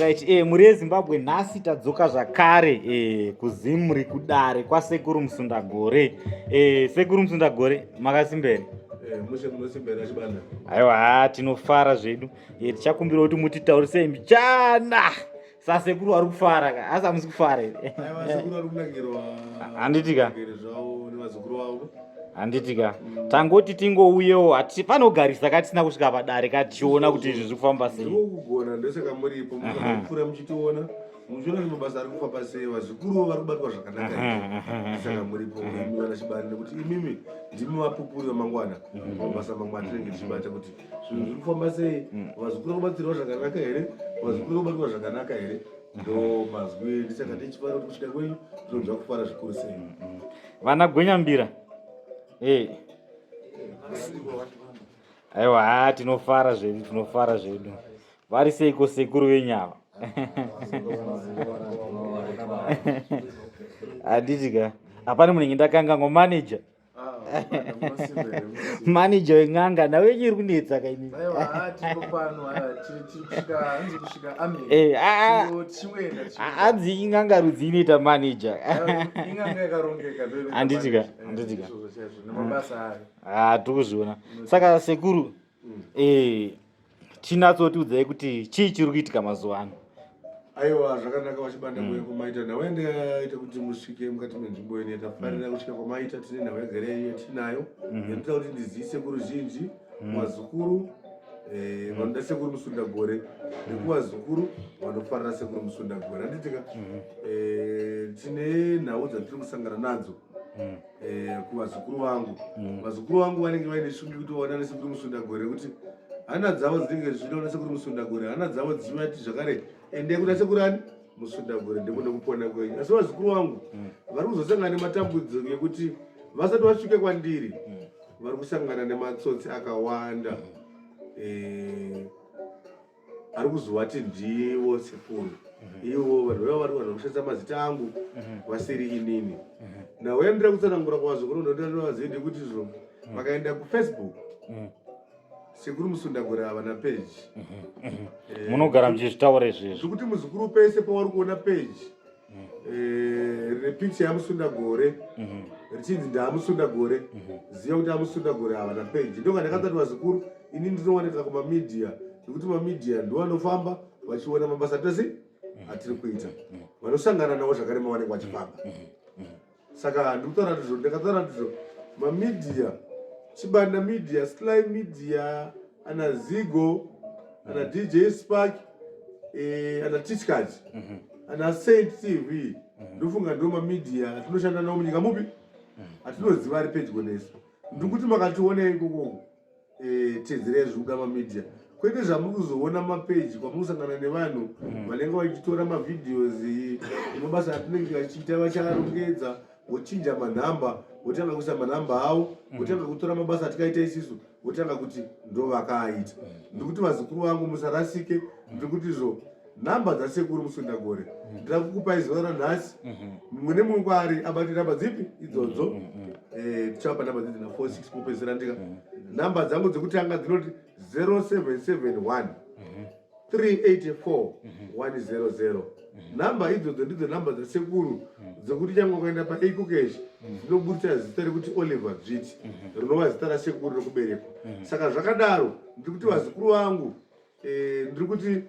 right. Mhuri yeZimbabwe, nhasi tadzoka zvakare kuZimri, kudare kwaSekuru Musundagore. Sekuru Musundagore, makasimbere? Mushe, munosimbera, Chibanda. Aiwa, tinofara zvedu. Tichakumbira kuti mutitaurisei mbichana sasekuru vari kufara ka, asi hamusi kufara here? Aiwa, sekuru vari kunakirwa. Handiti ka? Ngere zvavo nevazukuru vavo. Handiti ka? Tangoti tingouyewo, hatipanogarisa ka tisina kusvika padare ka, tichiona kuti izvi zviri kufamba sei. Ndiko kugona, ndosaka muripo, mukapfuura muchitiona, muchiona kuti mabasa ari kufamba sei, vazukuru vari kubatwa zvakanaka here. Saka muripo imi vana Chibanda, nekuti imimi ndimi vapupuri vamangwana mabasa mamwe atinenge tichibata, kuti zvinhu zviri kufamba sei, vazukuru kubatsirwa zvakanaka here, vazukuru kubatwa zvakanaka here. Ndo mazwi, ndisaka tichifara kuti kusvika kwenyu tinonzwa kufara zvikuru sei. Vana Gwenyambira. Aiwa, ha, tinofara zvedu, tinofara zvedu. Vari seiko sekuru venyava? Handiti ka? Hapana munenge ndakanganwa manager. Manager wen'anga, nawe yenyu iri kunetsa kaini. Hanzi in'anga rudzi inoita manager? Handiti ka? Handiti ka? Ha, tiri kuzviona. Saka sekuru, tinatsotiudzai kuti chii chiri kuitika mazuva ano. Aiwa, zvakanaka, vaChibanda, kuuya kwamaita. Nhau yandaita kuti musvike mukati menzvimbo ino, yatafarira kusvika kwamaita, tine nhau yagara yatinayo yanoita kuti ndizivise kuruzhinji, vazukuru vanoda Sekuru Musundagore nekuvazukuru vanofarira Sekuru Musundagore, handitika? Tine nhau dzatiri kusangana nadzo kuvazukuru vangu. Vazukuru vangu vanenge vaine shungu kuti vaonane Sekuru Musundagore, kuti hana dzavo dzinenge zvichiona Sekuru Musundagore, hana dzavo dzichivati zvakare, "Endei kuna Sekuru ani Musundagore, ndikune kupona kwenyu." Asi vazukuru vangu vari kuzosangana nematambudziko ekuti vasati vasvike kwandiri, vari kusangana nematsotsi akawanda ari kuzovati ndivo sekuru. Ivo vanhu vaiva vari vanhu vakushandisa mazita angu vasiri inini. Nhau yandira kutsanangura kuvazukuru ndondovazivi ndekuti izvo vakaenda kuFacebook, Sekuru Musundagore havana page. Munogara muchizvitaura izvezvi. Zvekuti muzukuru pese pauri kuona page rine picture yaMusundagore richinzi ndaaMusundagore, ziva kuti aMusundagore havana page. Ndoka ndakatati vazukuru, ini ndinowanika kumamedia, nekuti mamedia ndo vanofamba vachiona mabasa atose atiri kuita, vanosangana navo zvakare mavanenge vachifamba. Saka ndikutaura ndizvo, ndakataura ndizvo, mamedia, Chibanda Media, Sly Media, ana Zigo, ana DJ Spark, ana Tichkach, ana Saint TV, ndofunga ndo mamedia atinoshanda nawo munyika mupi atinoziva ari pedyo nesu. Ndikuti makationa ikokoko, tedzerei zvikuda mamedia, kwete zvamuri kuzoona mapeji kwamuri kusangana nevanhu vanenge vachitora mavideos emabasa atinenge vachiita, vacharongedza, vochinja manhamba, votanga kuisa manhamba avo, votanga kutora mabasa atikaita isisu, votanga kuti ndo vakaaita. Ndikuti vazukuru vangu musarasike. Ndikuti izvo nhamba dzaSekuru Musundagore ndira kukupai zuva ranhasi, mumwe nemumwe kwaari abate nhamba dzipi idzodzo. Tichavapa nhamba dzidzi na 46 kupedzisira. Ndika nhamba dzangu dzekutanga dzinoti 0771 384 100. Nhamba idzodzo ndidzo nhamba dzasekuru dzekuti change ukaenda paEcoCash dzinoburitsa zita rekuti Oliver Dzviti, rinova zita rasekuru rekuberekwa. Saka zvakadaro, ndiri kuti vazukuru vangu, ndiri kuti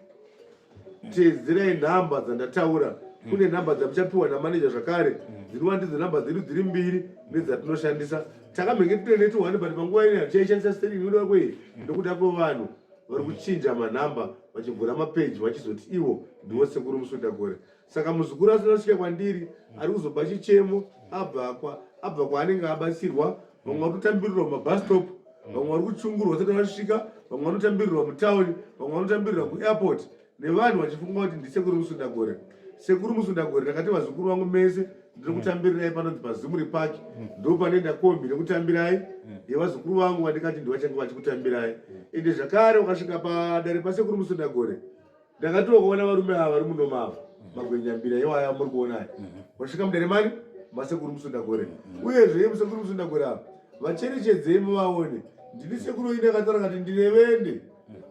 teedzerai nhamba dzandataura. Kune nhamba dzamuchapiwa namaneja zvakare, dzinova ndidzo nhamba dzedu dziri mbiri nedzatinoshandisa. Takamhenge tine neti one, but panguva ino hatichaishandisa sterling nekuda kwei? Nekuda kwevanhu vari kuchinja manhamba, vachivhura mapeji, vachizoti ivo ndivo Sekuru Musundagore. Saka muzukuru asina kusvika kwandiri ari kuzopa chichemo abva kwaanenge abatsirwa. Vamwe vari kutambirirwa mumabus stop, vamwe vari kuchungurwa vasati vasvika, vamwe vanotambirirwa mutauni, vamwe vanotambirirwa kuairport nevanhu vachifunga kuti ndiSekuru Musundagore. Sekuru Musundagore, ndakati vazukuru vangu mese ndiri kutambirirai panonzi paZimuri Park, ndo panoenda kombi nekutambirai yevazukuru vangu vandikati ndivachange vachikutambirai. Ende zvakare ukasvika padare paSekuru Musundagore, ndakati wakaona varume ava vari munomava magwenyambira iwaya muri kuona aya, wasvika mudare mani maSekuru Musundagore. Uyezve ivo Sekuru Musundagore ava vacherechedzei muvaone, ndini sekuru ine akataura kati ndine vende.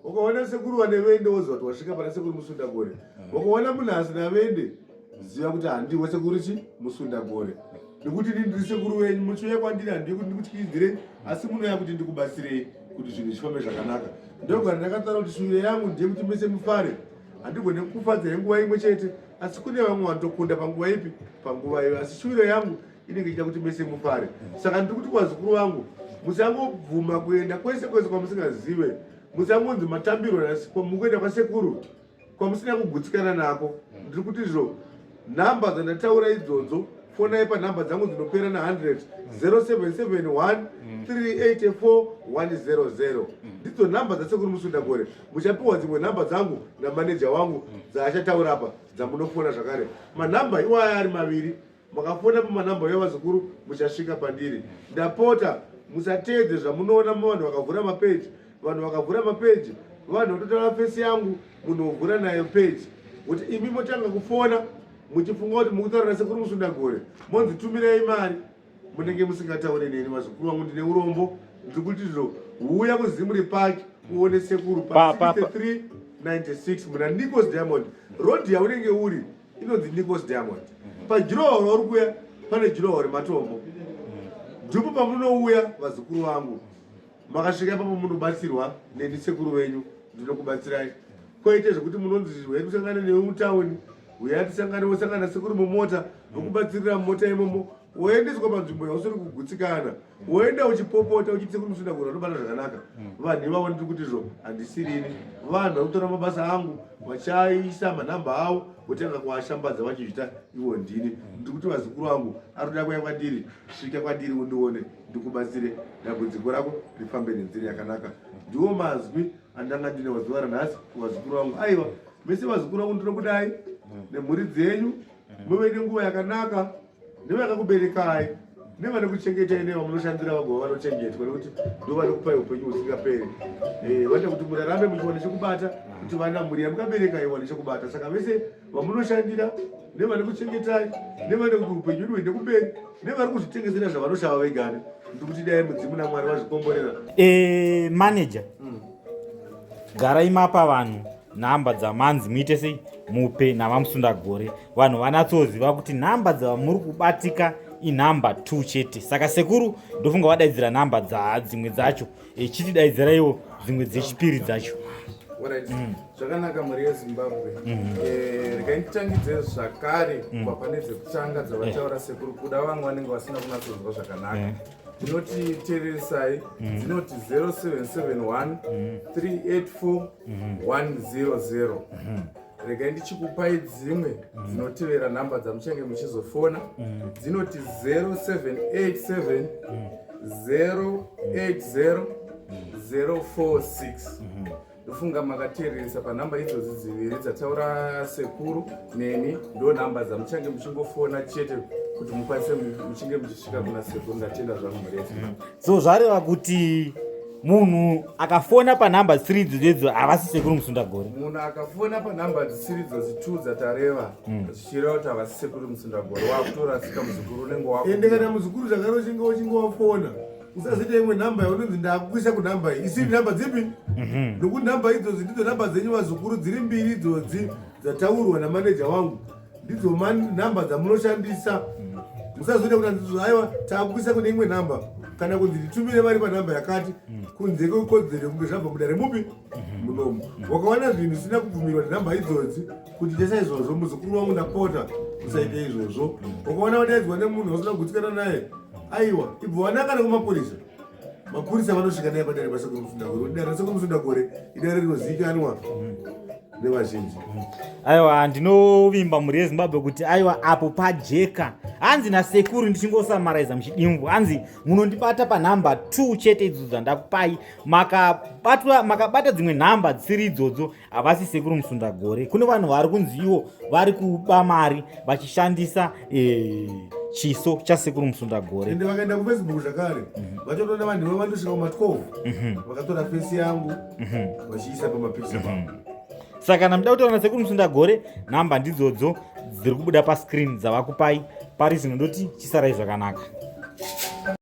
Ukaona sekuru vane vende woziva kuti wasvika pana sekuru Musundagore. Ukaona munhu asina vende ziva kuti handiwe sekuru chi Musundagore. Nekuti ini ndiri sekuru wenyu muchiuya kwandiri handii kuti ndikutyidzirei asi munouya kuti ndikubatsirei kuti zvinhu zvifambe zvakanaka. Ndogara ndakataura kuti shuviro yangu ndeyekuti mese mufare. Handigone kukufadzai nguva imwe chete asi kune vamwe vanotokunda panguva ipi panguva iyo asi shuviro yangu inenge ichida kuti mese mufare saka ndiri kuti kuvazukuru vangu musangobvuma kuenda kwese kwese kwamusingazive musangonzi matambiro mukuenda kwasekuru kwamusina kugutsikana nako ndiri kuti izvo nhamba dzandataura idzodzo fonai panhamba dzangu dzinopera na100 0771 384 100 ndidzo nhamba dzasekuru Musundagore. Muchapiwa dzimwe nhamba dzangu namaneja wangu dzaachataura apa dzamunofona zvakare. Manhamba iwaya ari maviri. Makafona pamanhamba uya vazukuru muchasvika pandiri. Ndapota musateedze zvamunoona muvanhu vakavhura mapeji. Vanhu vakavhura mapeji vanhu vatotaura fesi yangu munhu wovhura nayo peji kuti imi motanga kufona muchifunga kuti mukutaura nasekuru Musundagore monzi tumirai mari munenge musingataure neni vazukuru vangu ndine urombo ndiri kuti zvo huya kuZimri Park uone sekuru pa 6396 muna Nicos Diamond road yaunenge uri inonzi Nicos Diamond. Pajurohoro rauri kuya pane jurohoro rematombo. Ndipo pamunouya vazukuru vangu. Makasvika ipapo munobatsirwa neni sekuru venyu ndinokubatsirai. Koite zvekuti munonzi huyai kusangana newe mutauni, huyai tisangane wosangana sekuru mumota, vokubatsirira mumota imomo, woendeswa panzvimbo yausiri kugutsikana. Woenda uchipopota uchiti sekuru Musundagore vanobata zvakanaka. Vanhu ivavo ndiri kuti izvo handisirini. Vanhu vari kutora mabasa angu vachaisa manhamba avo votanga kuashambadza vachizvita ivo ndini. Ndiri kuti vazukuru vangu ari kuda kuuya kwandiri, svika kwandiri undione ndikubatsire dambudziko rako rifambe nenzira yakanaka. Ndiwo mazwi andanga ndine wazuva ranhasi kuvazukuru vangu. Aiwa mese vazukuru vangu ndinokudai nemhuri dzenyu muve nenguva yakanaka nevakakuberekai nevanokuchengetai nevamunoshandira vagova vanochengetwa nekuti ndo vanokupai upenyu husingaperi. Vanoita kuti murarame muchiwana chekubata kuti vana mhuri yamukabereka iwane chekubata. Saka vese vamunoshandira nevanokuchengetai nevane kuti upenyu hwedu huende kumberi nevari kuzvitengesera zvavanoshava vegani ndikuti dai mudzimu naMwari vazvikomborera. Manager, garai mapa vanhu nhamba dzamanzi muite sei mupe navaMusundagore vanhu vanatsoziva kuti nhamba dzavamuri kubatika inhamba 2 chete. Saka sekuru ndofunga vadaidzira nhamba dzimwe dzacho, chitidaidziraiwo dzimwe dzechipiri dzacho. Zvakanaka mhuri yeZimbabwe. Regai nditangidze zvakare kubva pane dzekutanga dzavataura sekuru kuda vamwe vanenge vasina kunatsonzwa zvakanaka. Ndinoti teereresai, dzinoti 0771 384 100. Regai ndichikupai dzimwe dzinotevera nhamba dzamuchange muchizofona. Dzinoti 0787 080 046. Ndofunga makateereresa panhamba idzodzi dziviri dzataura sekuru neni, ndo nhamba dzamuchange muchingofona chete kuti mukwanise muchinge muchisvika kuna sekuru. Ndatenda zvangu mhuri yeZimbabwe. So zvareva kuti munhu akafona panhamba dzisiri idzodzo idzo havasi sekuru Musundagore. Munhu akafona panhamba dzisiri idzodzi 2 dzatareva, zvichireva kuti havasi sekuru Musundagore, wakutorasika muzukuru unenge waku Ende kana muzukuru zvakare uchinge uchinge wafona usazoita imwe nhamba yaunonzi ndakuisa kunhamba iyi isiri nhamba dzipi, nokuti nhamba idzodzi ndidzo nhamba dzenyu vazukuru dziri mbiri idzodzi dzataurwa namaneja wangu, ndidzo nhamba dzamunoshandisa. Musazoita kuti anzi aiwa takuisa kune imwe nhamba kana kunzi nditumire mari panhamba yakati kunze kwekodzero yekunge zvabva mudare mupi munomu. Wakawana zvinhu zvisina kubvumirwa nenhamba idzodzi kuti ita saizvozvo, muzukuru wangu ndapota usaite izvozvo. Wakaona wadaidzwa nemunhu wasina kugutsikana naye, aiwa ibva wananga nekumapurisa. Mapurisa vanosvika naye padare pasekuru Musundagore. Dare rasekuru Musundagore idare rinozivikanwa nevazhinji. Aiwa ndinovimba mhuri yeZimbabwe kuti aiwa apo pajeka. Hanzi nasekuru ndichingosamaraiza muchidimbu, hanzi munondibata panhamba 2 chete idzodzo dzandakupai. Makabata dzimwe nhamba dzisiri idzodzo havasi sekuru Musundagore. Kune vanhu vari kunzi ivo vari kuba mari vachishandisa chiso chasekuru Musundagore. Ende vakaenda kuFacebook zvakare vachatoona vanhu ivo vandosvika kuma 12 vakatora fesi yangu vachiisa pamapikicha pavo. Saka kana muda kutaura nasekuru Musundagore, nhamba ndidzodzo dziri kubuda pascreen dzavakupai pari zvino. Ndoti chisarai zvakanaka.